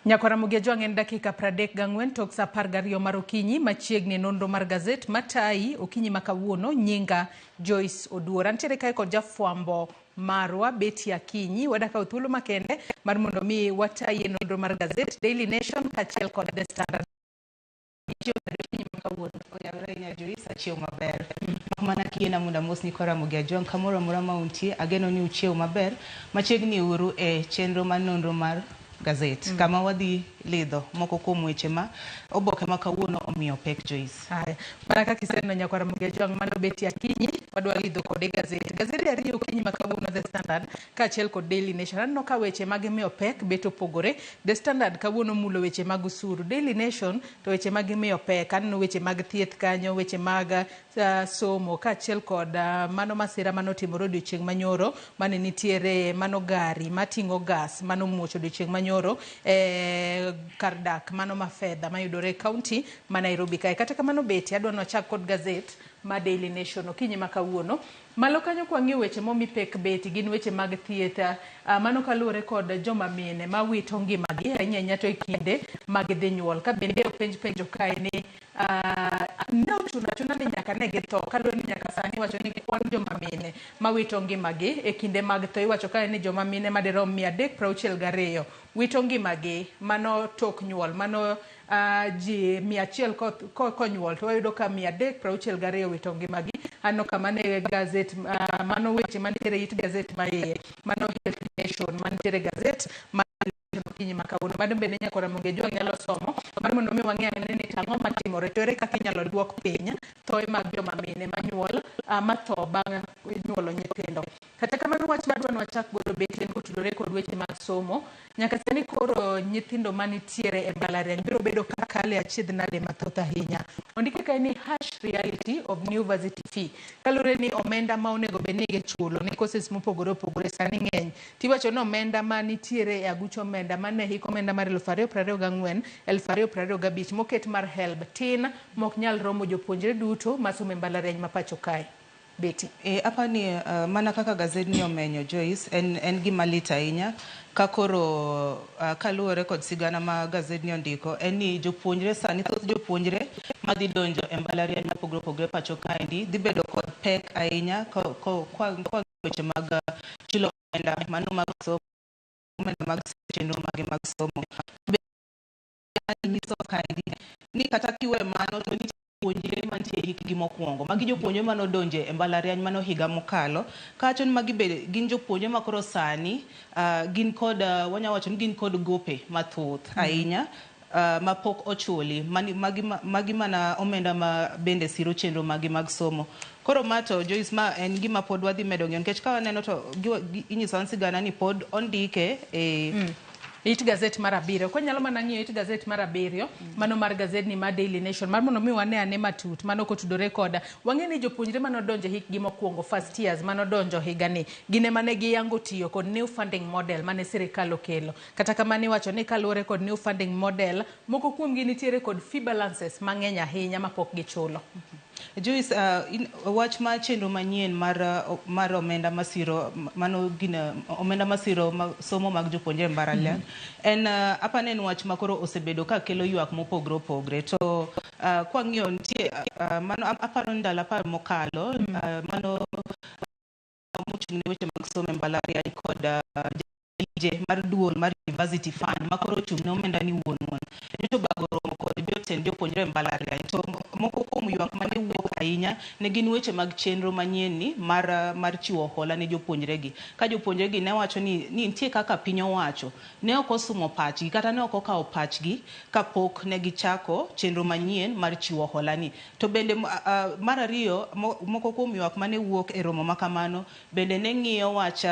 Nyakwar Ramogi Ajwang' en dakika 34 tok saa 12 mar okinyi machiegni e nonro mar gazet matayi okinyi ma kawuono nyinga Joyce Oduor. Antiere kae kod jafwambo marwa Betty Akinyi. Wadakawo thuolo makende mar mondo mi watayi e nonro mar gazet Daily Nation kaachiel kod The Standard. Okinyi ma kawuono. Oyawre ahinya Joyce, achiew maber. Mak mana kiyiena mondo amosni kora Ramogi Ajwang' kamoro amora ma untie, ageno ni uchiew maber. Machiegni uru e chenro mar nonro mar gazet kama wadhi lidho moko kuom weche ma oboke ma kawuono omiyo pek Joyce. Haya, mana kaka iseneno nyakwar Ramogi Ajwang' mano Betty Akinyi, wadwa lidho kode gazet. Gazede ariyo okinyi ma kawuono The Standard kaachiel kod Daily Nation. Aneno ka weche ma gimiyo pek bet opogore. The Standard kawuono mulo weche mag osuru. Daily Nation to weche ma gimiyo pek aneno weche mag thieth kanyo, weche mag somo kaachiel kod mano masira mane otimore odiochieng' manyoro mane nitiere mano gari mating'o gas mane omuoch odiochieng' manyoro e kar dak mano ma fedha mayudore e kaunti ma Nairobi kae. Kata kamano Betty, adwa ni wachak kod gazet ma Daily Nation okinyi ma kawuono. Malo kanyo kwang'iyo weche momi pek Betty gin weche mag thieth, mano kaluwore kod joma mine ma wito ngimagi ahinya ahinya to e kinde ma gidhi nyuol. Ka bende openj penjo kae ni ne ochuno achuna ni nyaka ne githo kaluwore ni nyaka sani iwacho ni kwan joma mine ma wito ngimagi e kinde mag tho iwacho kae ni joma mine madirom 362 wito ngimagi mano tok nyuol mano ji 100 konyuol to wayudo ka 362 owito ngimagi. Aneno ka mano e gazet, mano weche mantiere it gazet ma iye, mano Health Nation mantiere gazet ma okinyi ma kawuono. Mano bende nyakwar Ramogi Ajwang' nyalo somo mar mondo mi wang'e ane ni to ang'o matimore to ere kaka inyalo duok piny thoe mag joma mine manyuol matho bang' nyuolo nyithindo. Kata kamano wach madwa ni wachak godo bet en kotudore kod weche mag somo. Nyaka sani koro nyithindo manitiere e mbalariany biro bedo ka kale achiedh nade mathoth ahinya. Ondike kae ni harsh reality of new varsity fee. Kaluwore ni omenda ma onego bed ni gichulo ne courses mopogore opogore sani ng'eny. Tiwacho ni omenda ma nitiere e aguch omenda mane hik omenda mar 2024 2025 moket mar HELB tin mok nyal romo jopuonjre duto masomo e mbalariany ma pacho kae. Betty. E, apani mana kaka gazedni omenyo Joyce, en gima lit ahinya ka koro kaluwore kod sigana ma gazedni ondiko en ni jopuonjre sani thoth jopuonjre madhi donjo e mbalariany mopogore opogore pacho kaendi dhi bedo kod pek ahinya kwa weche mag chulo omenda mano mag somo, omenda mag chenro mage mag somo. Nyiso kaendi ni kata kiwe mano to nitie jopuonjre mantie e hikgi mokwongo. Magi jopuonjre manodonje e mbalariany mano higa mokalo. Kawacho ni magi be gin jopuonjre ma koro sani gin kod wanya wacho ni gin kod gope mathoth ahinya mapok ochuli. Magi mana omenda ma bende siro chenro magi mag somo. Koro ma to Joyce ma en gima pod wadhi medo ng'iyo nikech ka waneno to inyisowa sigana ni pod ondike e It gazet mar abiriyo. Kwanyalo mana ng'iyo it gazet mar abiriyo, mano mar gazedni mar Daily Nation, mar mondo mi wane ane matut, mano kotudore koda. Wang'e ni jopuonjre manodonjo e hikgi mokwongo, first years, manodonjo higani, gin ema ne giyango tiyo kod new funding model mane sirikal okelo. Kata kamano iwacho ni kaluwore kod new funding model, moko kuomgi nitiere kod fee balances mang'eny ahinya mapok gichulo. Joyce, wach ma chenro manyien mar omenda masiro mano gina omenda masiro ma, somo mag jopuonjre e mbalariany en apani en wach ma koro osebedo ka kelo ywak mopogre opogre to kwang'iyo nitie mano aparo ni ndalo 10 mokalo mano mochung' ne weche mag somo e mbalariany kod jatije mar duol mar University Fund ma koro ochung' ne omenda ni wuon wuon nyocha obago romo kod jotend jopuonjre e mbalariany to moko kuom ywak mane wuok ahinya ne gin weche mag chenro manyien ni mar chiwo hola ne jopuonjre gi ka jopuonjre gi ne wacho ni nitie kaka piny owacho ne ok osumo pachgi kata ne ok okawo pachgi kapok ne gichako chenro manyien mar chiwo hola ni. To bende mar ariyo moko kuom ywak mane wuok e romo ma kamano bende ne ng'iyo wach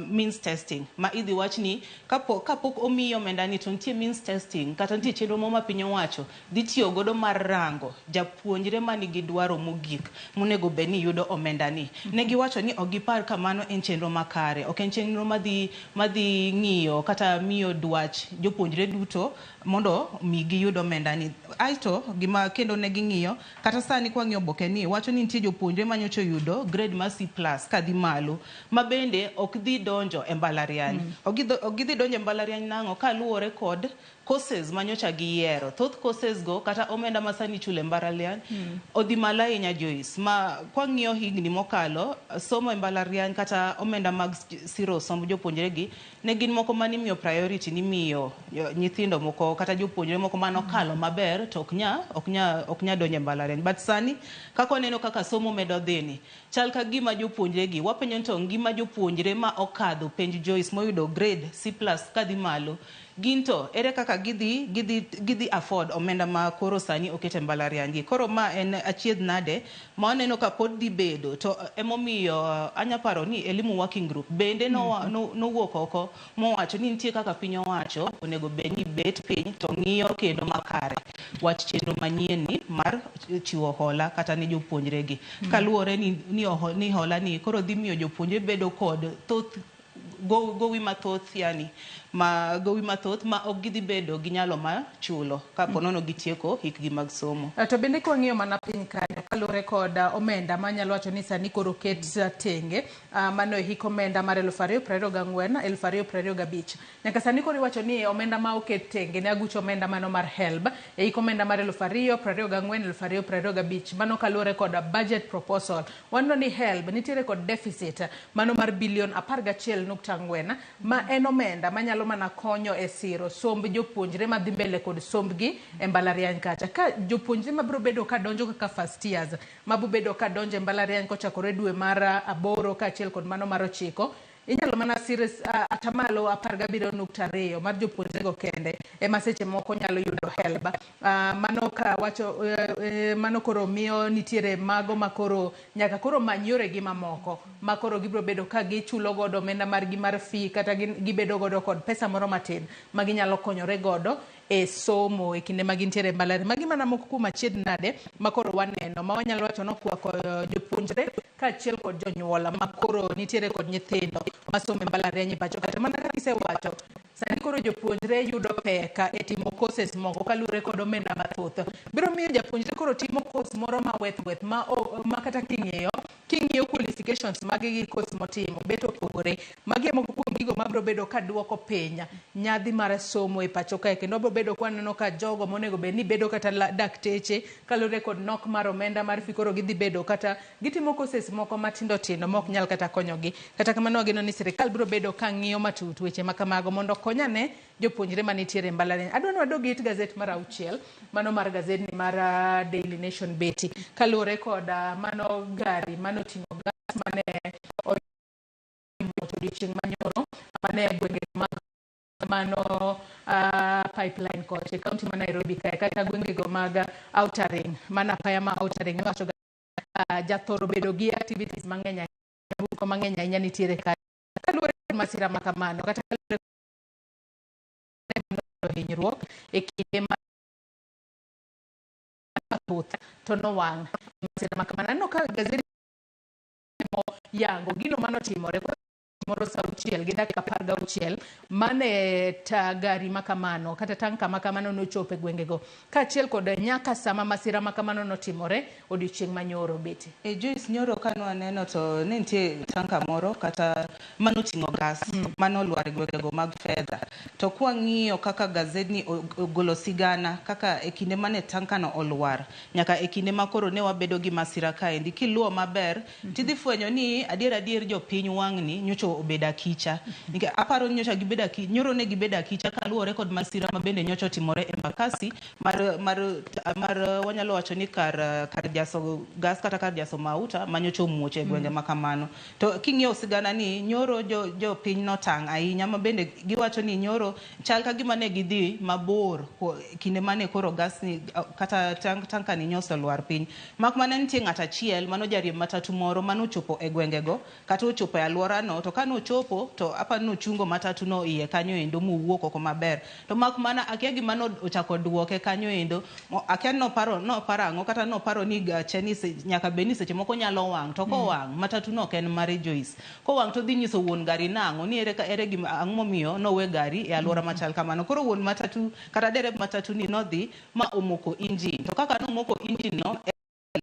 means testing ma idhi wach ni kapok omiyi omenda ni to nitie means testing kata nitie chenro moro ma piny owacho dhi tiyo godo mar rango japuonjre manigi dwaro mogik monego bed ni yudo omenda ni. Ne giwacho ni ok gipar ka mano en chenro makare, ok en chenro madhi ng'iyo kata miyo dwach jopuonjre duto mondo mi giyud omenda ni. Aito gima kendo ne ging'iyo kata sani kwang'iyo oboke ni wacho ni nitie jopuonjre manyocha oyudo grade mar C+ kadhi malo ma bende ok dhi donjo e mbalariany. Ok gidhi donjo e mbalariany nang'o kaluwore kod courses manyocha giyiero. Thoth courses go kata omenda ma sani ichulo e mbalariany odhi malo ahinya Joyce. Ma kwang'iyo higni mokalo somo e mbalariany kata omenda mag siro somb jopuonjre gi ne gin moko manimiyo priority nimiyo nyithindo moko kata jopuonjre moko manokalo maber to ok nya donjo e mbalariany. But sani kaka waneno kaka somo medo dhi ni chal ka gima jopuonjre gi wapenjo ni to ngima jopuonjre ma okadho penj Joyce moyudo grade C+ kadhi malo gin to ere kaka gidhi afford omenda ma koro sani oket e mbalariany gi. Koro ma en achiedh nade ma waneno ka pod dhi bedo to emomiyo anya paro ni Elimu Working Group bende nowuok oko mowacho ni nitie kaka piny owacho onego bed ni bet piny to ng'iyo kendo makare wach chenro manyien ni mar chiwo hola kata ne jopuonjre gi. Kaluwore ni hola ni koro dhi miyo jopuonjre bedo kod thoth gowi mathoth, yani ma gowi mathoth ma ok gidhi bedo gi nyalo mar chulo kapo nono gitieko hikgi mag somo. To bende kwang'iyo mana piny kanyo kaluwore kod omenda manyalo wacho ni sani koro oket tenge mano e hik omenda mar 2024 2025 nyaka sani koro iwacho ni omenda ma oket tenge ne aguch omenda mano mar HELB e hik omenda mar 2024 2025 mano kaluwore kod budget proposal waneno ni HELB nitiere kod deficit mano mar bilion 11.4 ma en omenda manyalo mana konyo e siro somb jopuonjre madhi mbele kod sombgi e mbalariany kacha ka jopuonjre mabiro bedo ka donjo kaka first years mabiro bedo ka donjo e mbalariany kochakore dwe mar 8 kaachiel kod mano mar 9 inyalo mana sir atamalo 17.2 mar jopuonjre go kende ema seche moko nyalo yudo HELB. Mano ka wacho mano koro miyo nitiere mago makoro nyaka koro many yoregi mamoko ma koro gibiro bedo ka gichulo godo omenda margi mar fee kata gibedo godo kod pesa moro matin ma ginyalo konyore godo e somo e kinde ma gintiere e mbalariany. Magi mana moko kuom achiedh nade ma koro waneno ma wanyalo wacho nokwako jopuonjre kaachiel kod jonyuol ma koro nitiere kod nyithindo masomo e mbalariany e pacho kata mana kaka isewacho sani koro jopuonjre yudo pek e timo courses moko kaluwore kod omenda mathoth. Biro miyo japuonjre koro timo course moro ma weth weth ma kata king'iyo qualifications mage gi course motimo bet opogore. Magi e moko kuom gigo mabiro bedo ka duoko piny nyadhi mar somo e pacho kae kendo wabiro bedo kwaneno ka jogo monego bed ni bedo kata dakteche kaluwore kod nok mar omenda mar fee koro gidhi bedo kata gitimo courses moko matindo tindo mok nyal kata konyogi. Kata kamano wageno ni sirikal biro bedo ka ng'iyo matut weche ma kamago mondo okonyane jopuonjre manitiere e mbalariany. Adwa ni wadog it gazet mar 6 mano mar gazetni mar Daily Nation Betty kaluwore kod mano gari manoting'o gas mane omuoch odiochieng' manyoro mane gwenge mag mano pipeline kocha e kaunti ma Nairobi kae kata gwengego mag Outer Ring mana apaya ma Outer Ring iwacho ga jathoro bedo gi activities mang'eny ahinya nyamburko mang'eny ahinya nitiere kae kaluwore kod masira ma kamano kata kaluwore hinyruok e kinde mathoth to nowang' masira ma kamano. Aneno ka gazeti yango gino manotimore moro sa 6:16 mane ta gari makamano kata tanka makamano nochopo e gwengego kaachiel kod nyaka sama masira makamano notimore odiochieng' manyoro Betty. E Joyce nyoro ka nwaneno to ne nitie tanka moro kata manoting'o gas manolwar e gwengego mag fedha. To kwang'iyo kaka gazedni ogolo sigana kaka e kinde mane tanka no olwar nyaka e kinde ma koro ne wabedo gi masira kaendi kiluwo maber tidhi fwenyo ni adier adier jopiny wang'ni nyocha obedo akicha. Nikech aparo ni nyocha gibedo nyoro ne gibedo akicha kaluwore kod masira ma bende nyocha otimore e Embakasi mar wanyalo wacho ni kar jaso gas kata kar jaso mauta manyocha omuoch e gwenge ma kamano. To king'iyo sigana ni nyoro jopiny notang' ahinya ma bende giwacho ni nyoro chal ka gima ne gidhi mabor kinde mane koro gas ni kata tanka ni nyosa olwar piny. Mak mana nitie ng'at achiel mano jariemb matatu moro manochopo e gwengego kata ochopo e alwora no to ka Kanochopo to apa nochungo matatu no iye kanyo endo mowuok oko maber. To mak mana akia gima nochako duoke kanyo endo, akia noparo noparo ang'o kata noparo ni gache ni nyaka bed ni seche moko nyalo wang', to kowang' matatu no ok en mare Joyce. Kowang' to dhi nyiso wuon gari nang'o ni ere ere gima ang'o momiyo nowe gari e alwora machal kamano. Koro wuon matatu kata derep matatu ni nodhi ma omoko engine. To kaka nomoko engine no,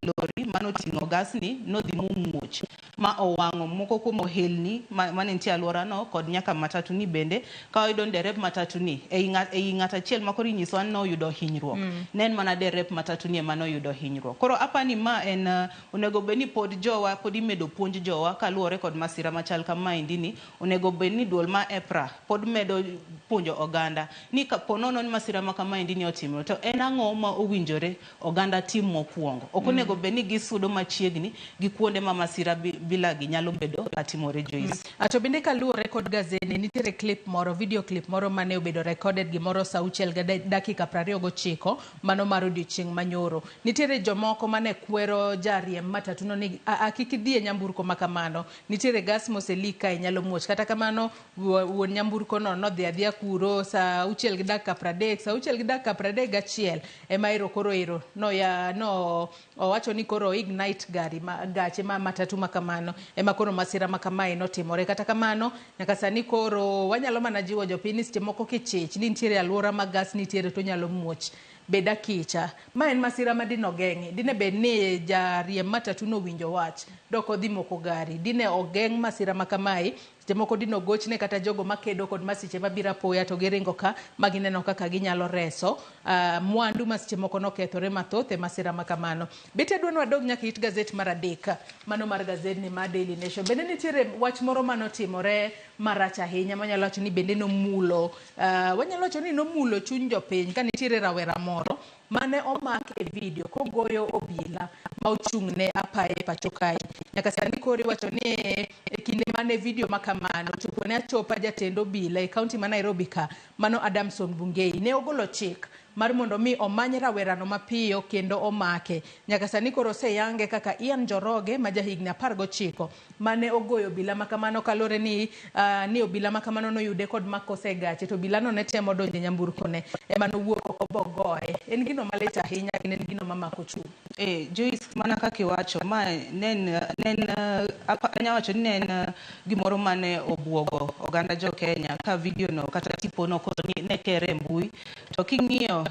lori manoting'o gas ni nodhi momuoch ma owang'o moko kuom ohelni mane nitie e alwora no kod nyaka matatu ni bende. Ka wayudo ni derep matatu ni ei ng'at achiel ma koro inyisowa ni noyudo hinyruok, ne en mana derep matatu ni ema noyudo hinyruok. Koro apani ma en onego bed ni pod jowa pod imedo puonj jowa kaluwore kod masira machal kamaendi ni. Onego bed ni duol ma EPRA pod medo puonjo oganda ni kapo nono ni masira ma kamaendi ni otimore, to en ang'o ma owinjore oganda tim mokwongo. Ok onego bed ni gisudo machiegni gi kuonde ma masira bilagi nyalo bedo katimore, Joyce. To bende kaluwore kod gazeti, nitiere clip moro, video clip moro mane obedo recorded gimoro sa 6:29, mano mar odiochieng' manyoro. Nitiere jomoko mane kwero jariemb matatu no ni a kik idhi e nyamburko ma kamano. Nitiere gas moseleak kae, nyalo muoch. Kata kamano, wuon nyamburko no nodhi adhiya kuro sa 6:30, sa 6:31 ema ero koro ero noya no owacho ni koro ignite gari ma, gache ma matatu ma kamano ema koro masira ma kamae notimore. Kata kamano, nyaka sani koro wanyalo mana jiwo jopiny ni seche moko kichich ni nitiere alwora ma gas nitiere to nyalo muoch, bed akicha. Ma en masira ma dine ogeng'i. Dine bed ni jariemb matatu nowinjo wach, dok odhi moko gari. Dine ogeng' masira ma kamae, seche moko dine ogochne kata jogo makedo kod masiche mabiro apoya to giringo ka ma gineno kaka ginyalo reso mwandu ma seche moko nokethore mathoth e masira ma kamano. Bete adwa ni wadog nyaka it gazet mar adek, mano mar gazedni mar Daily Nation. Bende nitiere wach moro manotimore marach ahinya manyalo wacho ni bende nomulo, wanyalo wacho ni nomulo chuny jopiny, ka nitiere rawera moro mane omak e video kogoyo obila ma ochung' ne apaya e pacho kae. Nyaka sani koro iwacho ni e kinde mane video ma kamano ochopo ne achopa jatend obila e kaunti ma Nairobi ka, mano Adamson Bungei, ne ogolo chik mar mondo mi omany rawerano mapiyo kendo omake. Nyaka sani koro oseyange kaka Ian Njoroge ma jahigni 19 mane ogoyo obila ma kamano, kaluwore ni obila ma kamano noyude kod makosa e gache, to obila no ne temo donjo e nyamburko ne ema nowuok oko bogoye. En gino malit ahinya kendo en gino mamako chuny. Joyce, mana kaka iwacho, ma ne en anya wacho ni ne en gimoro mane obuogo oganda jo Kenya ka video no kata tipo no koro ne kere e mbui. To king'iyo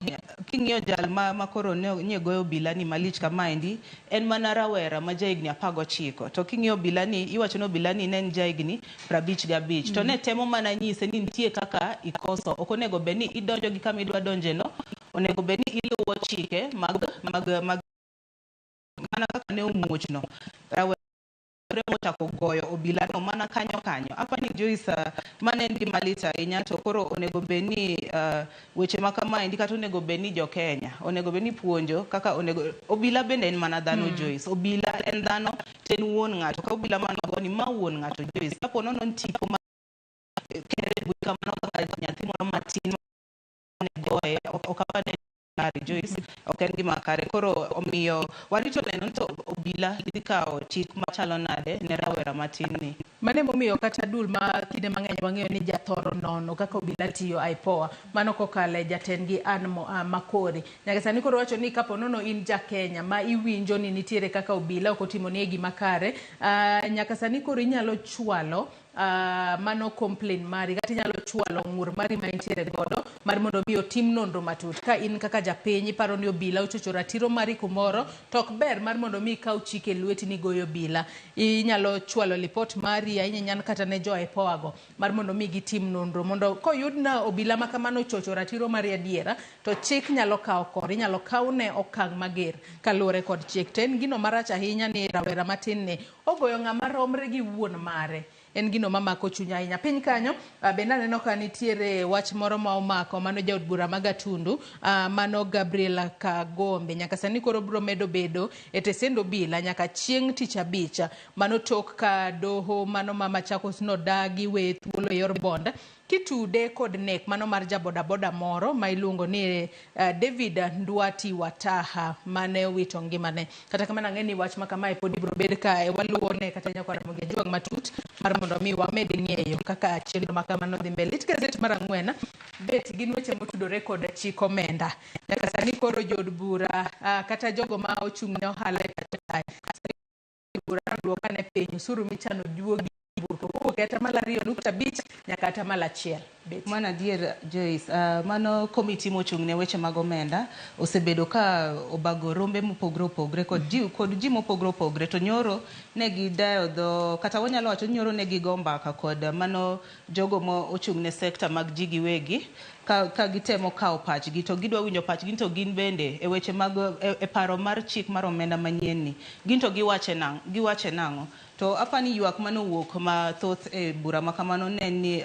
jal ma koro ne goyo obila ni malich kamaendi, en mana rawera ma jahigni 19. To king'iyo obila ni, iwacho ni obila ni ne en jahigni 55. To ne temo mana nyise ni nitie kaka ikoso. Ok onego bed ni idonjo gi kama idwa donje no, onego bed ni iluwo chike mag mana kaka ne omuoch no. Rawera mochako goyo obila no mana kanyo kanyo. Apani Joyce, mano en gima lit ahinya, to koro onego bed ni weche ma kamaendi kata onego bed ni jo Kenya onego bed ni puonjo kaka onego obila bende en mana dhano. Joyce, obila en dhano to en wuon ng'ato. Ka obila manogo ni ma wuon ng'ato, Joyce, kapo nono ni tipo ma kere e mbui kamano kaka nyathi moro matin mane goye, ok apar ni kare, Joyce, ok en gima kare. Koro omiyo warito neno ni to obila dhi kawo chik machalo nade ne rawera matin ni. Mano emomiyo kata dul ma kinde mang'eny wang'eyo ni jathoro nono kaka obila tiyo, IPOA, mano kokalo e jatendgi Ann Makori. Nyaka sani koro wacho ni kapo nono in ja Kenya ma iwinjo ni nitiere kaka obila ok otimoni e gima kare, nyaka sani koro inyalo chwalo mano complain mari kata inyalo chwalo ng'ur mari ma intiere godo mar mondo mi otim nonro matut. Ka in kaka japiny iparo ni obila ochocho ratiro mari kumoro, to ok ber mar mondo mi ikaw chik e lweti ni goyo obila. Inyalo chwalo lipot mari ahinya ahinya kata ne jo IPOA go mar mondo mi gitim nonro mondo koyud na obila ma kamano ochocho ratiro mari adiera, to chik nyalo kawo kore, inyalo kawne okang' mager kaluwore kod chik. To en gino marach ahinya ni rawera matin ni ogoyo ng'ama romre gi wuon mare. En gino mamako chuny ahinya. Piny kanyo bende aneno ka nitiere wach moro ma omako mano jaod bura ma Gatundu, mano Gabriel Kagombe. Nyaka sani koro biro medo bedo e tesend obila nyaka chieng' tich abich. Mano tok ka doho mano ma Machakos nodagi weye thuolo e yor bond kitude kod nek mano mar jabodaboda moro ma iluongo ni David Ndwati Wataha mane owito ngimane. Kata kamano ang'e ni wach ma kamae pod ibiro bed ka waluwo ne kata nyaka Ramogi Ajwang' matut mar mondo mi wamed ng'eyo kaka chenro ma kamano dhi mbele. It gazet mar 4 bet gin weche motudore kod chik omenda. Nyaka sani koro jood bura kata jogo ma ochung' ne ohala e pacho kae, bura nodwoka ne piny osuru michano juogi kowuok e 2.5% nyaka 1%. Mano adier Joyce, mano komiti mochung' ne weche mag omenda osebedo ka obago rombe mopogore opogore kod ji mopogore opogore, to nyoro ne gidayo dho kata wanyalo wacho ni nyoro ne gigo mbaka kod mano jogo ma ochung' ne sekta mag ji giwegi ka gitemo kawo pachgi to gidwa winjo pachgi to gin bende e weche mag e paro mar chik mar omenda manyien ni gin to giwache nang'o. To apani ywak manowuok mathoth e bura ma kamano ne ni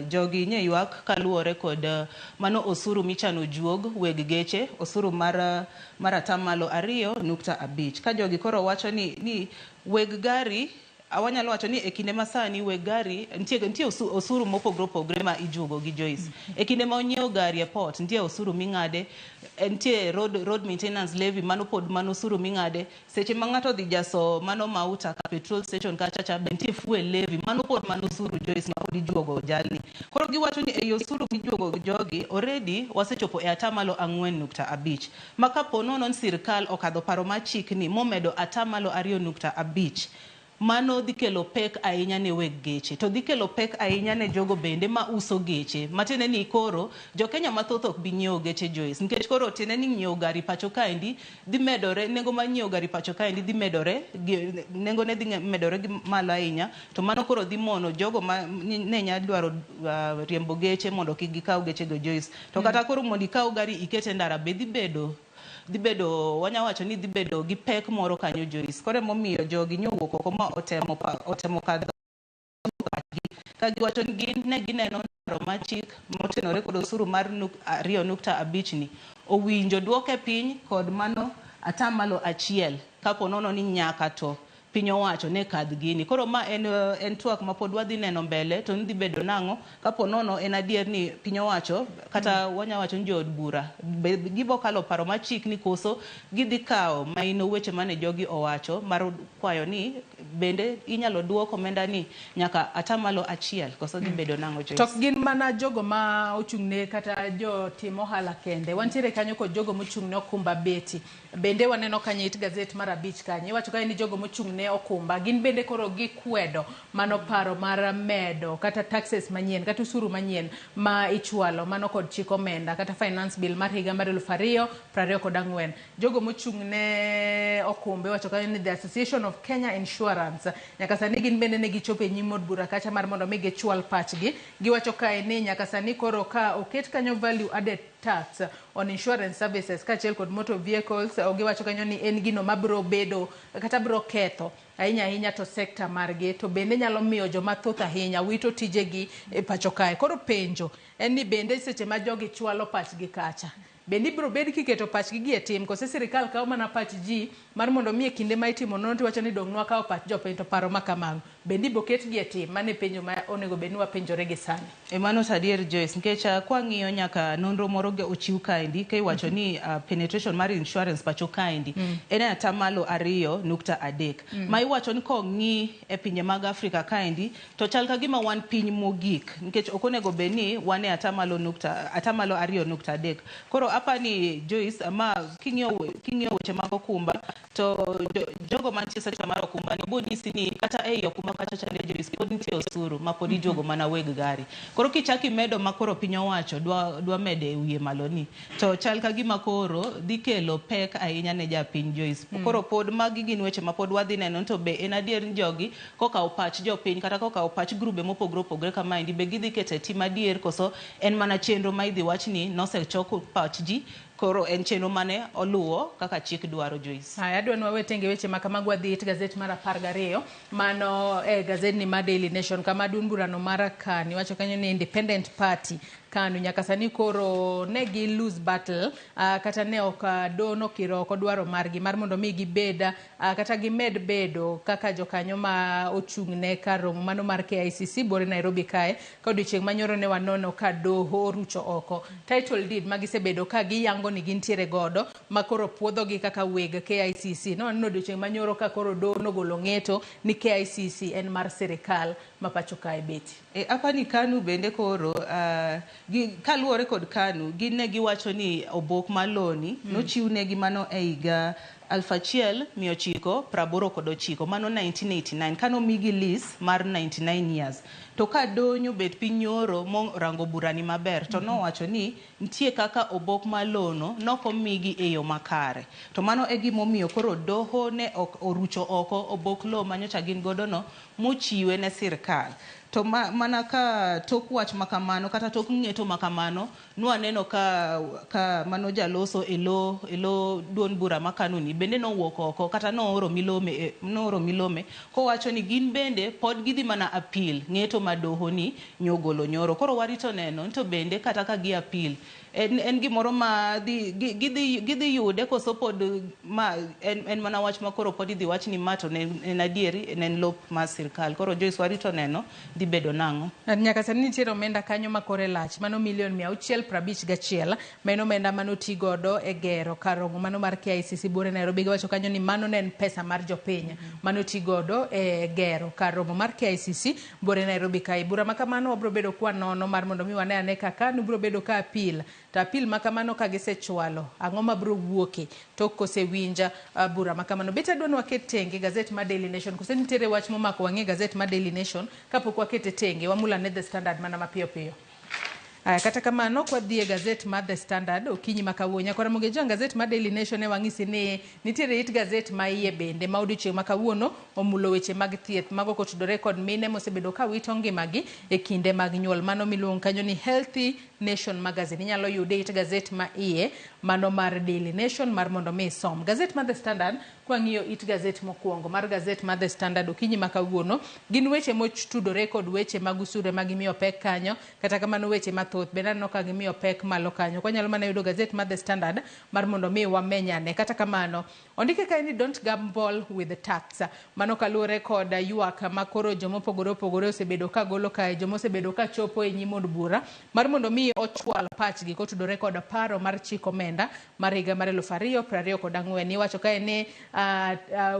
jogi nye ywak kaluwore kod mano osuru michano juog weg geche, osuru mar 2.5%. Ka jogi koro wacho ni weg gari, awanyalo wacho ni e kinde masani weg gari nitie osuru mopogore opogore ma ijuogo gi Joyce. E kinde ma onyiewo gari e port nitie osuru ming'ade, nitie road maintenance levy, mano pod mano osuru ming'ade. Seche ma ng'ato dhi jaso mano mauta ka petrol station kacha cha be nitie fuel levy, mano pod mano osuru Joyce ma pod ijuogo jalni. Koro giwacho ni ei osuru mijuogo jogi already wasechopo e 4.5%. Ma kapo nono ni sirkal okadho paro mar chikni momedo 2.5%, mano dhi kelo pek ahinya ne weg geche, to dhi kelo pek ahinya ne jogo bende ma uso geche. Matiende ni koro jo Kenya mathoth ok bi nyiewo geche Joyce, nikech koro tiende ni nyiewo gari pacho kaendi dhi medore, nengo mar nyiewo gari pacho kaendi dhi medore, nengo ne dhi medore gi malo ahinya, to mano koro dhi mono jogo ma ne nya dwaro riembo geche mondo kik gikaw geche go Joyce. To kata koro mondo ikaw gari iket e ndara be dhi bedo wanya wacho ni dhi bedo gi pek moro kanyo Joyce. Koro emomiyo jogi nyowuok oko ma otemo kadho ka giwacho ni gin ne gineno paro mar chik motenore kod osuru mar 2.5 ni owinjo duoke piny kod mano 1% kapo nono ni nyaka to piny owacho ne kadh gini. Koro ma en twak ma pod wadhi neno mbele to ni dhi bedo nang'o kapo nono en adier ni piny owacho kata wanya wacho ni jood bura gibo kalo paro mar chik ni koso gidhi kawo maino weche mane jogi owacho mar kwayo ni bende inyalo duok omenda ni nyaka 1% koso dhi bedo nang'o Joyce. To gin mana jogo ma ochung'ne kata jotim ohala kende, wantiere kanyo kod jogo mochung'ne okumba beti. Bende waneno kanyo it gazet mar 5 kanyo iwacho kanyo ni jogo mochung'ne okumba gin bende koro gikwedo mano paro mar medo kata taxes manyien kata osuru manyien ma ichwalo mano kod chik omenda kata finance bill mar higa mar 2024. Jogo mochung'ne okumba iwacho kanyo ni the Association of Kenya Insurance nyaka sani gin bende ne gichopo e nyim od bura kacha mar mondo mi gichwal pachgi. Giwacho kae ni nyaka sani koro ka oket kanyo value added tax on insurance services kaachiel kod motor vehicles, giwacho kanyo ni en gino mabiro bedo kata biro ketho ahinya ahinya to sekta margi, to bende nyalo miyo joma thoth ahinya wito tijegi e pacho kae. Koro penjo en ni bende seche ma jogi chwalo pachgi kacha, bende ibiro bed kiketo pachgi gi e tim kose sirikal kawo mana pach ji mar mondo mi e kinde ma itimo nonro tiwacho ni dong' nwakawo pach jopiny to paro ma kamago bende ibiro ketgi e tim? Mano e penjo ma onego bed ni wapenjore gi sani. E mano to adier Joyce, nikech kwang'iyo nyaka nonro moro ochiw kaendi ka iwacho ni penetration mar insurance pacho kaendi en e 2.3%. Ma iwacho ni kong'i e pinje mag Afrika kaendi to chal ka gima wan piny mogik, nikech ok onego bed ni wan e 2.3%. Koro apani Joyce, ma king'iyo weche mag okumba to jogo mantie sekta mar okumba ni bo nyisi ni kata ei okumba kacha chande Joyce pod nitie osuru ma pod ijuogo mana weg gari. Koro kichako imedo ma koro piny owacho dwa mede e wiye malo ni to chal ka gima koro dhi kelo pek ahinya ne japiny Joyce. Koro pod magi gin weche ma pod wadhi neno to be en adier ni jogi kokawo pach jopiny kata kokawo pach grube mopogore opogore kamaendi be gidhi kete tim adier koso en mana chenro ma idhi wach ni nosechok pach ji, koro en chenro mane oluwo kaka chik dwaro Joyce. Haya, adwa ni wawe tenge weche ma kamago wadhi it gazet mar 12 mano e gazet ni mar Daily Nation kama duond burano mar Kani wacho kanyo ni Independent Party KANU. Nyaka sani koro ne gi lose battle, kata ne ok doho nokiro oko dwaro margi mar mondo mi gibed kata gimed bedo kaka jokanyo ma ochung' ne kar romo mano mar KICC buore Nairobi kae. Ka odiochieng' manyoro ne wanono ka doho orucho oko title deed ma gisebedo ka giyango ni gintiere godo ma koro puodhogi kaka weg KICC. Ne waneno odiochieng' manyoro ka koro doho nogolo ng'eto ni KICC en mar sirikal ma pacho kae beti. E, apani KANU bende koro kaluwore kod KANU, gin ne giwacho ni obok mar loni nochiw negi mano e higa 1989, mano 1989, kanomigi lease mar 99 years. To ka doho bet piny nyoro morango burani maber, to nowacho ni nitie kaka obok mar lono nokomigi e yo makare. To mano e gimomiyo koro doho ne ok orucho oko obok lowo manyocha gin godo no mochiwe ne sirkal. To mana ka tok wach makamano kata tok ng'eto makamano, nwaneno ka mano jaloso e lo duond bura ma KANU ni bende nowuok oko kata nooro milome kowacho ni gin bende pod gidhi mana appeal ng'eto ma doho ni nyogolo nyoro. Koro warito neno ni to bende kata ka gi appeal en gimoro ma dhi gidhi yude koso pod ma en mana wach ma koro pod idhi wach ni ma to ne en adieri ne en lop mar sirkal. Koro Joyce, warito neno dhi bedo nang'o. Nyaka sani nitiere omenda kanyo ma kore lach, mano milion 651, ma en omenda manoti godo e gero kar romo mano mar KICC buore Nairobi. Giwacho kanyo ni mano ne en pesa mar jopiny manoti godo e gero kar romo mar KICC buore Nairobi kae. Bura ma kamano wabiro bedo kwanono mar mondo mi wane ane ka KANU biro bedo ka appeal, to appeal ma kamano ka gisechwalo, ang'o mabiro wuoke tok kosewinj bura ma kamano. Bet adwa ni waket tenge gazet mar Daily Nation, kose nitiere wach momako wang'e gazet mar Daily Nation kapok wakete tenge wamulane The Standard mana mapiyo piyo. Aya, kata kamano kwadhi e gazet mar The Standard okinyi ma kawuono, nyakwara Mogejo, gazet mar Daily Nation ne wang'isi ni nitiere it gazet ma iye bende ma odiochieng' ma kawuono omulo weche mag thieth mago kotudore kod mine mosebedo ka wito ngimagi e kinde mag nyuol, mano miluongo kanyo ni Healthy Nation Magazine. Inyalo yude e it gazet ma iye mano mar Daily Nation mar mondo mi isom. Gazet mar The Standard, kwang'iyo it gazet mokwongo mar gazet mar The Standard okinyi ma kawuono, gin weche motudore kod weche mag usuru ema gimiyo pek kanyo. Kata kamano weche mathoth bende aneno ka gimiyo pek malo kanyo. Kwanyalo mana yudo gazet mar The Standard mar mondo mi wamenyane. Kata kamano ondike kae ni "Don't gamble with the tax", mano kaluwore kod ywak ma koro jomopogore opogore osebedo ka golo kae, jomosebedo ka chopo e nyim od bura mar mondo mi ochwal pachgi kotudore kod paro mar chik omenda mar higa mar 2024. Iwacho kae ni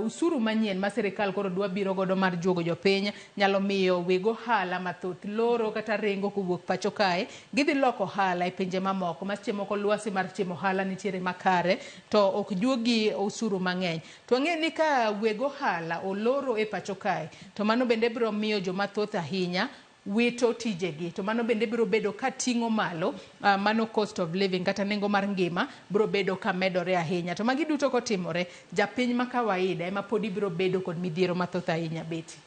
usuru manyien ma sirikal koro dwa biro godo mar juogo jopiny nyalo miyo weg ohala mathoth loro kata ringo kowuok pacho kae, gidhi loko ohala e pinje mamoko ma seche moko lwasi mar timo ohala nitiere makare to ok juogi osuru mang'eny. To wang'e ni ka weg ohala oloro e pacho kae, to mano bende biro miyo joma thoth ahinya wito tijegi, to mano bende biro bedo ka ting'o malo mano cost of living kata nengo mar ngima biro bedo ka medore ahinya. To magi duto kotimore, japiny ma kawaida ema podi biro bedo kod midhiero mathoth ahinya, Beti.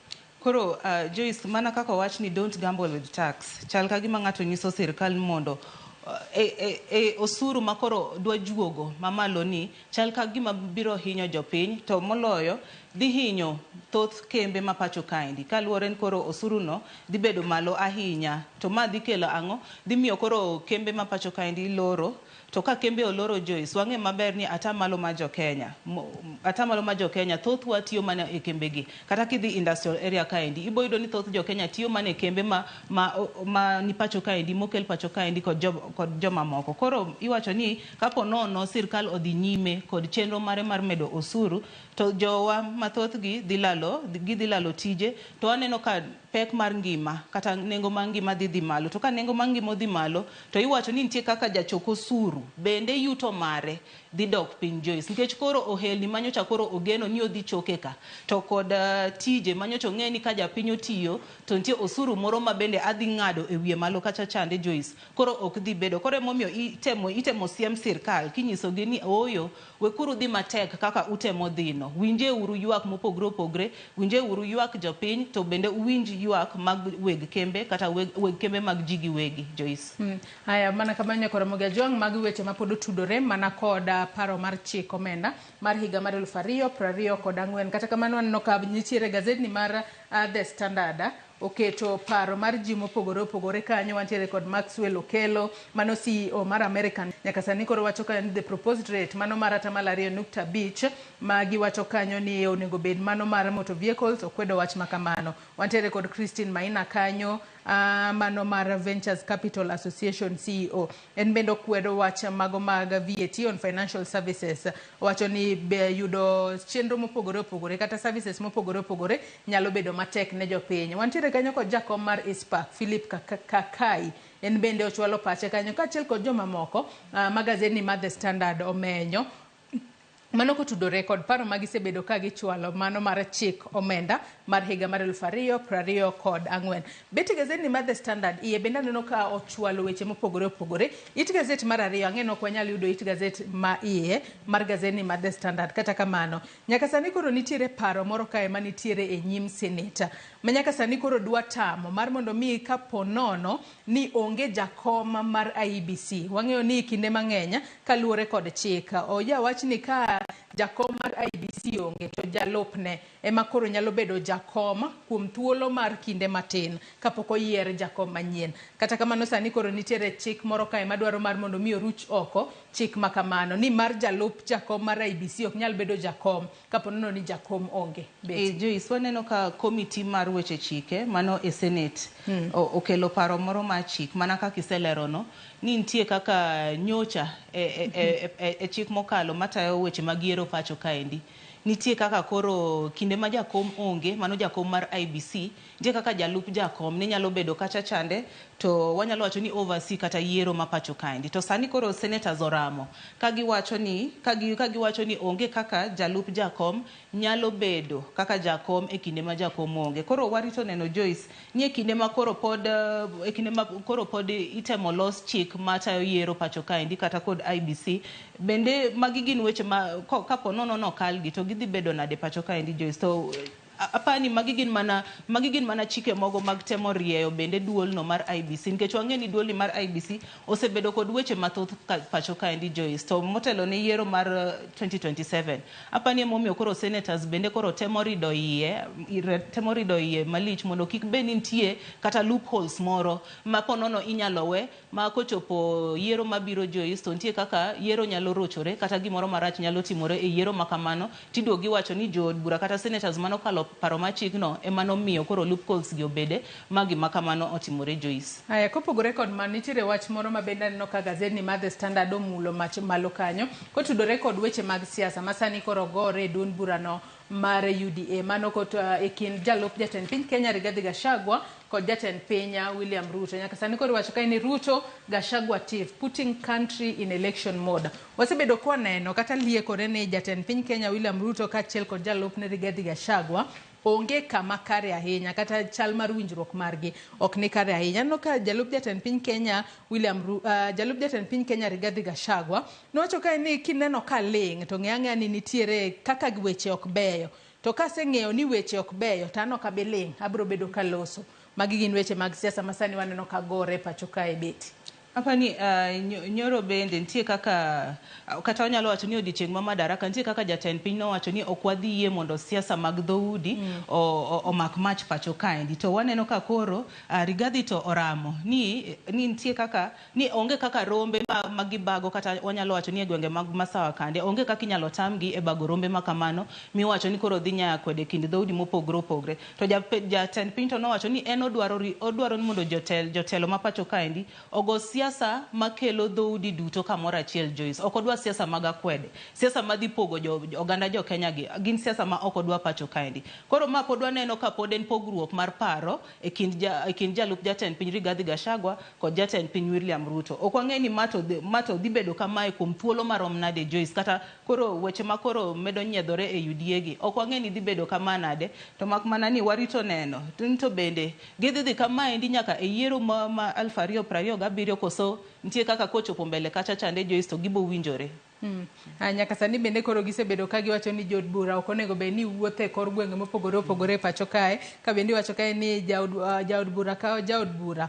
Koro Joyce, mana kaka owach ni "Don't gamble with tax", chal ka gima ng'ato nyiso sirkal mondo e osuru ma koro dwa juogo mamalo ni chal ka gima biro hinyo jopiny, to moloyo dhi hinyo thoth kembe ma pacho kaendi, kaluwore ni koro osuru no dhi bedo malo ahinya. To ma dhi kelo ang'o? Dhi miyo koro kembe ma pacho kaendi loro. To ka kembe oloro, Joyce, wang'e maber ni atamalo mar jokenya, atamalo mar jokenya thothwa tiyo mana e kembe gi. Kata kidhi industrial area kaendi, ibo yudo ni thoth jokenya tiyo mana e kembe ma ni pacho kaendi, mokel pacho kaendi kod jomamoko. Koro iwacho ni kapo nono sirkal odhi nyime kod chenro mare mar medo osuru, to jowa mathothgi dhi lalo, gidhi lalo tije. To waneno ka pek mar ngima kata nengo mar ngima dhi malo. To ka nengo mar ngima odhi malo, to iwacho ni nitie kaka jachok osuru bende yuto mare dhi dok piny, Joyce, nikech koro ohelni manyocha koro ogeno ni odhi choke ka to kod tije manyocha ong'e ni ka japiny otiyo to nitie osuru moro ma bende adhi ng'ado e wiye malo kacha chande, Joyce, koro ok dhi bedo. Koro emomiyo itemo siem sirkal kinyisogi ni ooyo, wekuru dhi matek kaka utemo dhino, winje uru ywak mopogore opogre, winje uru ywak jopiny, to bende uwinj ywak mag weg kembe kata weg kembe mag ji giwegi, Joyce. Haya, mana kamano nyakora Ramogi Ajwang', magi weche ma pod otudore mana kod paro mar chik omenda mar higa mar 2024. Kata kamano aneno ka nitiere gazetni mar The Standard. oketo paro mar ji mopogore opogore kanyo. Wantiere kod Maxwell Okelo, mano CEO mar American. Nyaka sani koro wacho kanyo ni the proposed rate mano mar 2.5% ma giwacho kanyo ni onego bed mano mar motor vehicles, okwedo wach ma kamano. Wantiere kod Christine Maina kanyo, mano mar Ventures Capital Association CEO. En bende okwedo wach mago mag VAT on financial services. Owacho ni be yudo chenro mopogore opogore kata services mopogore opogore nyalo bedo matek ne jopiny. Wantiere kanyo kod jakom mar ISPAC, Philip Kakai. En bende ochwalo pache kanyo kaachiel kod jomamoko ma gazeti mar The Standard omenyo. Mano kotudore kod paro ma gisebedo ka gichwalo mano mar chik omenda mar higa mar 2024. Bet gazeti mar The Standard iye bende aneno ka ochwalo weche mopogore opogore. It gazeti mar ariyo ang'e ni ok wanyal yudo it gazeti ma iye mar gazeti mar The Standard. Kata kamano, nyaka sani koro nitiere paro moro kae manitiere e nyim seneta ma nyaka sani koro dwa tamo mar mondo mi kapo nono ni onge jakom mar IEBC. Wang'eyo ni kinde mang'eny kaluwore kod chik oja wach ni ka jakom mar IEBC onge to jalupne ema koro nyalo bedo jakom kuom thuolo mar kinde matin kapok oyier jakom manyien. Kata kamano sani koro nitiere chik moro kae madwaro mar mondo mi oruch oko chik ma kamano ni mar jalup jakom mar IEBC ok nyal bedo jakom kapo nono ni jakom onge. E, Joyce, waneno ka komiti mar weche chike mano e Senate okelo paro moro mar chik mana kaka iselerono ni nitie kaka nyocha e chik mokalo matayo weche mag yiero pacho kaendi. Nitie kaka koro kinde ma jakom onge, mano jakom mar IEBC, nitie kaka jalup jakom ne nyalo bedo kacha chande to wanyalo wacho ni oversee kata yiero ma pacho kaendi. To sani koro senators oramo ka giwacho ni ka giwacho ni onge kaka jalup jakom nyalo bedo kaka jakom e kinde ma jakom onge. Koro warito neno Joyce ni e kinde ma koro pod e kinde ma koro pod itemo los chik matayo yiero pacho kaendi kata kod IEBC bende magi gin weche ma kapo nono nokalgi to gidhi bedo nade pacho kaendi Joyce. To apani magi gin mana chike mogo mag temo rieyo bende duolno mar IEBC nikech wang'e ni duolni mar IEBC osebedo kod weche mathoth pacho kaendi Joyce. To motelo ne yiero mar 2027 apani emomiyo koro senators bende koro temo rido iye malich mondo kik bed ni nitie kata loopholes moro ma ponono inyalo we ma kochopo yiero mabiro Joyce to nitie kaka yiero nyalo rochore kata gimoro marach nyalo timore e yiero ma kamano tiduogo giwacho ni jood bura kata senators manokalo paro mar chikno ema nomiyo koro loopholes gi obede ma gima kamano otimore Joyce. Aya, kopogore kod mano nitiere wach moro ma bende aneno ka gazeti mar The Standard omulo malo kanyo kotudore kod weche mag siasa ma sani koro gore e duond burano mar UDA mano kot e kind jalup jatend piny Kenya Rigathi Gachagua kod jatend piny William Ruto. Nyaka sani koro iwacho kae ni Ruto Gachagua tiff putting country in election mode. Wasebedo kwa neno kata liekore ni jatend piny Kenya William Ruto kaachiel kod jalupne Rigathi Gachagua onge kama kare ahinya kata chal mar winjruok margi ok ni kare ahinya. Aneno ka jalup jatend piny Kenya William jalup jatend piny Kenya Rigathi Gachagua nowacho kae ni kineno ka ling' to ng'e ang'eya ni nitiere kaka weche ok beyo. To kaseng'eyo ni weche ok beyo to an ok abi ling', abiro bedo kaloso. Magi gin weche mag siasa ma sani waneno ka gore pacho kae beti. Apani nyoro bende nitie kaka kata wanyalo wacho ni odiochieng' ma Madaraka nitie kaka jatend piny nowacho ni ok wadhi yie mondo siasa mag dhoudi omak mach pacho kaendi. To waneno ka koro Rigathi to oramo ni nitie kaka ni onge kaka rombe ma gibago kata wanyalo wacho ni e gwenge mag Masawa kande onge kaka inyalo tamgi e bago rombe ma kamano miwacho ni koro dhi nyaya kwede kind dhoudi mopogore opogore. To jatend piny to nowacho ni en odwaro ni mondo jotelo ma pacho kaendi ogo siasa makelo dhoudi duto kamoro achiel Joyce. Ok odwa siasa mag akwede, siasa madhi pogo oganda jo Kenya gi gin siasa ma ok odwa pacho kaendi. Koro ma pod waneno ka pod en pogruok mar paro e kind jalup jatend piny Rigathi Gachagua kod jatend piny William Ruto. Ok wang'e ni mato dhi bedo kamae kuom thuolo marom nade Joyce, kata koro weche ma koro medo nyiedhore e UDA gi ok wang'e ni dhi bedo kama nade, to mak mana ni warito neno to bende gidhi dhi kamaendi nyaka e yiero ma 2027 koso nitie kaka kochopo mbele kacha chande Joyce to gibo winjore. Nyaka sani bende koro gisebedo ka giwacho ni jood bura ok onego bed ni wuotho e kor gwenge mopogore opogore e pacho kae, ka bende iwacho kae ni jaod bura ka jaod bura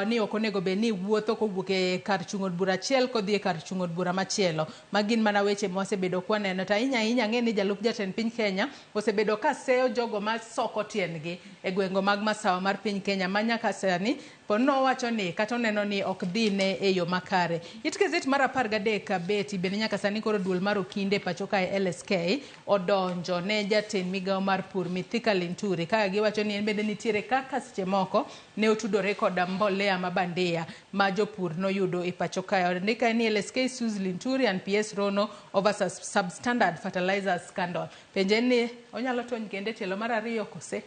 ni ok onego bed ni wuotho kowuok e kar chung' od bura achiel kodhi e kar chung' od bura machielo. Magin mana weche mwasebedo kwaneno. To ahinya ahinya ang'e ni jalup jatend piny Kenya osebedo ka seyo jogo ma soko tiendgi e gwenge mag masawa mar piny Kenya ma nyaka sani pod nowacho ni kata oneno ni ok dhi ne e yo makare. It gazet mar 13 Betty bende nyaka sani koro duol mar okinde pacho kae LSK odonjo ne jatend migawo mar pur Mithika Linturi ka giwacho ni en bende nitiere kaka seche moko ne otudore koda mbolea ma bandia ma jopur noyudo e pacho kae. Ondika ni LSK sues Linturi and PS Rono over substandard fertilizer scandal. Penje ni onyalo tony kende tielo mar ariyo kose?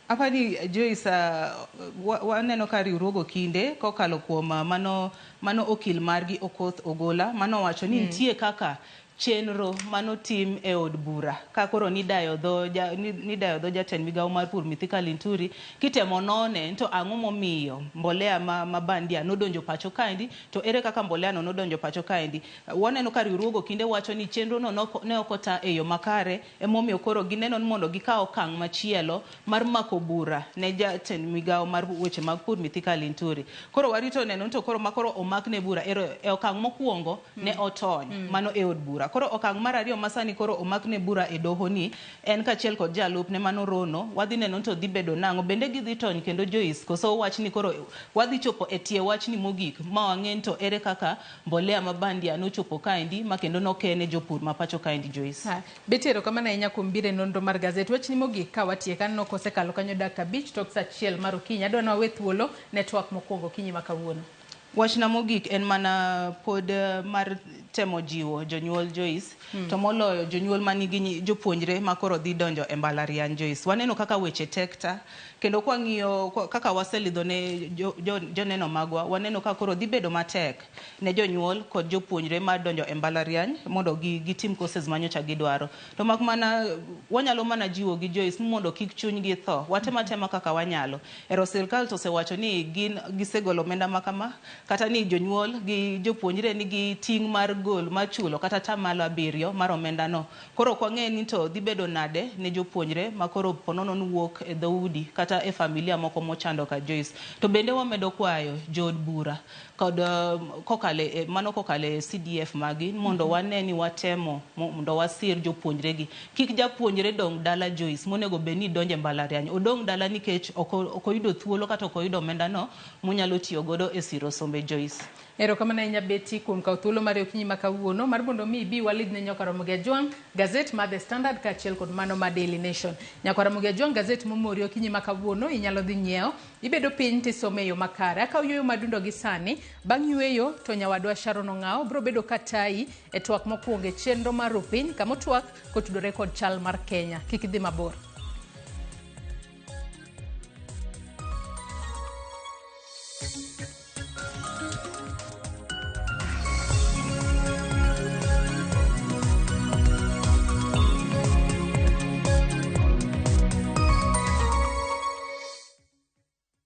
Apani Joyce, waneno ka riwruog okinde kokalo kuom mano okil margi Okoth Ogola mano wacho ni nitie kaka chenro manotim e od bura ka koro nidayo dho jatend migawo mar pur Mithika Linturi kitemo none to ang'o momiyo mbolea ma bandia nodonjo pacho kaendi, to ere kaka mbolea no nodonjo pacho kaendi. Waneno ka riwruog okinde wacho ni chenro no ne ok ota e yo makare, emomiyo koro gineno ni mondo gikaw okang' machielo mar mako bura ne jatend migawo mar weche mag pur Mithika Linturi. Koro warito neno to koro makoro omakne bura e okang' mokwongo ne otony mano e od bura. Koro okang' mar ariyo masani koro omakne bura e doho ni en kaachiel kod jalupne mano Rono, wadhi neno to dhi bedo nang'o, bende gidhi tony kendo Joyce, koso wachni koro wadhi chopo e tie wachni mogik ma wang'e to ere kaka mbolea ma bandia nochopo kaendi ma kendo nokene jopur ma pacho kaendi Joyce. Betty, erokamano ahinya kuom biro e nonro mar gazet. Wachni mogik ka watieko, aneno kosekalo kanyo dakika 5 tok saa 1 mar okinyi. Adwa ni wawe thuolo ne twak mokwongo okinyi ma kawuono. Wachna mogik en mana pod mar temo jiwo jonyuol Joyce, to moloyo jonyuol manigi jopuonjre ma koro dhi donjo e mbalariany Joyce. Waneno kaka weche tek ta, kendo kwang'iyo kaka waselidho ne joneno magwa, waneno ka koro dhi bedo matek ne jonyuol kod jopuonjre mar donjo e mbalariany mondo gitim courses manyocha gidwaro. To mak mana wanyalo mana jiwo gi Joyce mondo kik chunygi tho, watema tema kaka wanyalo. Ero sirkal to osewacho ni gin gisegolo omenda makama, kata ni jonyuol gi jopuonjre nigi ting' mar gol mar chulo kata 7% mar omenda no. Koro ok wang'e ni to dhi bedo nade ne jopuonjre ma koro ponono ni wuok e dhoudi kata e familia moko mochando ka Joyce. To bende wamedo kwayo jood bura kod kokale mano kokale CDF magi mondo wane ni watemo mondo wasir jopuonjre gi. Kik japuonjre dong' dala Joyce monego bed ni donje mbalariany, odong' dala nikech ok oyudo thuolo kata ok oyudo omenda no monyalo tiyo godo e siro sombe Joyce. Erokamano ahinya Betty kuom kawo thuolo mar okinyi ma kawuono mar mondo mi ibi walidh ne Nyakwa Ramogi Ajwang' gazet mar The Standard kaachiel kod mano mar Daily Nation. Nyakwa Ramogi Ajwang' gazet momori okinyi ma kawuono inyalo dhi nyiewo, ibedo piny tisome e yo makare. Akawo yueyo madundo gi sani, bang' yueyo to nyawadwa Sharon Ong'awo biro bedo ka tayi e twak mokwongo e chenro mar Rupiny kama otwak kotudore kod chal mar Kenya. Kik idhi mabor.